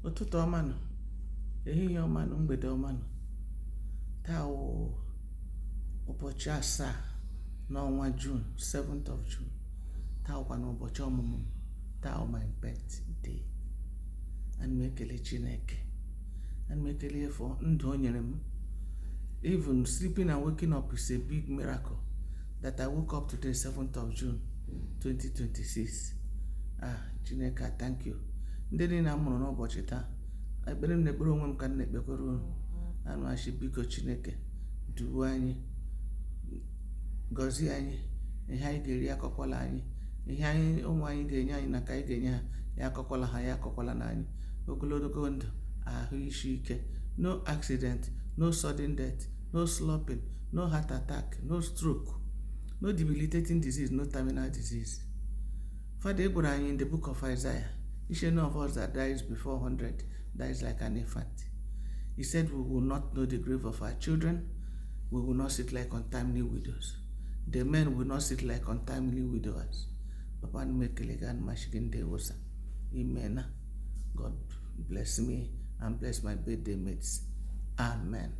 Ụtụtụ ọma nụ, ehihie ọma nụ, mgbede ọma nụ. Taa wụ ụbọchị 7 n'ọnwa June, 7th of June. Taa wụkwa n'ụbọchị ọmụmụ m. Taa wụ my birthday. Ana m ekele Chineke. Ana m ekele ya for ndụ o nyere m. Even sleeping and waking up is a big miracle that I woke up today, 7th of June, 2026. Ah, Chineke, I thank you. Ndị niile a mụrụ n'ụbọchị taa, ekpere m na-ekpere onwe m ka m na-ekpekwere unu. Ana m asị, biko Chineke, duo anyị, gọzie anyị, ihe anyị ga-eri akọkwala anyị, ihe anyị ụmụ anyị ga-enye anyị na ka anyị ga-enye ha ya akọkwala ha, ya akọkwala na anyị. Ogologo ndụ, ahụ isi ike, no accident, no sudden death, no slumping, no heart attack, no stroke, no debilitating disease, no terminal disease. Father, ị gwara anyị in the book of Isaiah, each one of us that dies before 100 dies like an infant. He said we will not know the grave of our children. We will not sit like untimely widows. The men will not sit like untimely widowers. Papa, ana m ekele gị, ana m asị gị ndewo sir. Amen. God bless me and bless my birthday mates. Amen.